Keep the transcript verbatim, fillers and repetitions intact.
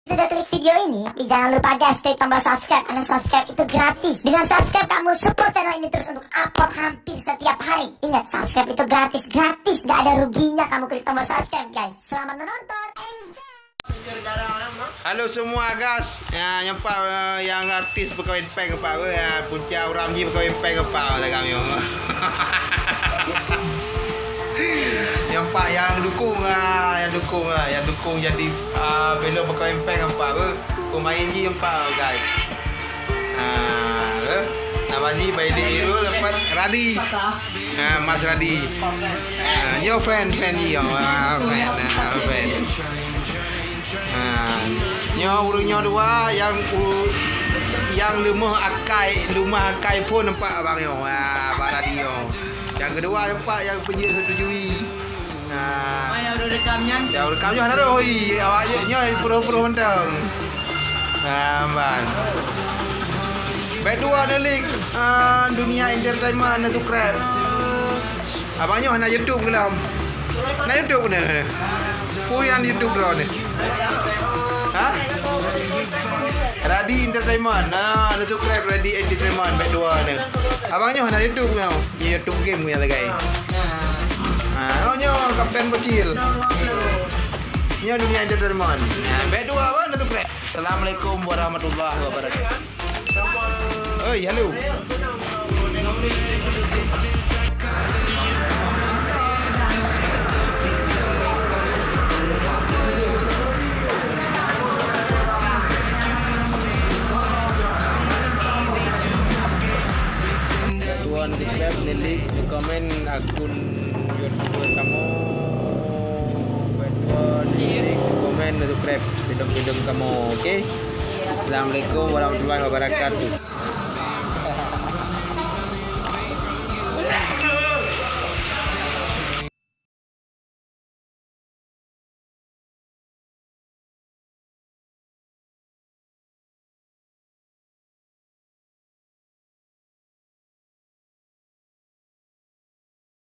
Sudah klik video ini, tapi jangan lupa guys, klik tombol subscribe, karena subscribe itu gratis. Dengan subscribe kamu support channel ini terus untuk upload hampir setiap hari. Ingat, subscribe itu gratis, gratis, gak ada ruginya kamu klik tombol subscribe guys. Selamat menonton, enjoy. Halo semua guys. Ya, nyampak, eh, yang artis peukawen péng apa, eh, ya, punca uram ji peukawen péng apa, kata kami. Nyampak yang dukung, ah, yang dukung, ah, yang dukung jadi, ah, belok peukawen péng apa, eh, pemain ji apa, guys. Ah, eh, nama ji Baili Irul dapat Radi. Ah, Mas Radi. Ah, nyoe fan, fan ji, oh, ah, fan, ah, fan. Ah, nyoe ureueng nyoe dua yang u-, yang leumoh akai, leumoh akai phon nampak abang nyoe. Ah, abang Radi nyoe. Yang kedua nampak yang peujeuet setujui. Ah. Oh, yang udah rekam nyan? Yang rekam nyoe hana rhoi. Awak nyoe, nyoe pura-pura mantong. Ah, ban. Bèk dua neulik, ah, Dunia Entertainment na subscribe. Abang nyoe hana YouTube keulom. Na YouTube na. Peue nyang YouTube droeneuh? Ha? Radi Entertainment. Nah, na subscribe Radi Entertainment bèk dua neuh. Abang nyoe hana YouTube nyoe. Nyoe YouTube game nyang sagai. Ha, oh, nyoe Kapten Bocil. Nyoe Dunia Entertainment. Nah, bèk dua apa na subscribe. Assalamualaikum warahmatullahi wabarakatuh. Oi, halo. Tuan subscribe, neulik, neukomen akun YouTube kamoe. Buat tuan neulik, neukomen, neusubscribe video-video kamoe, oke? Assalamualaikum warahmatullahi wabarakatuh.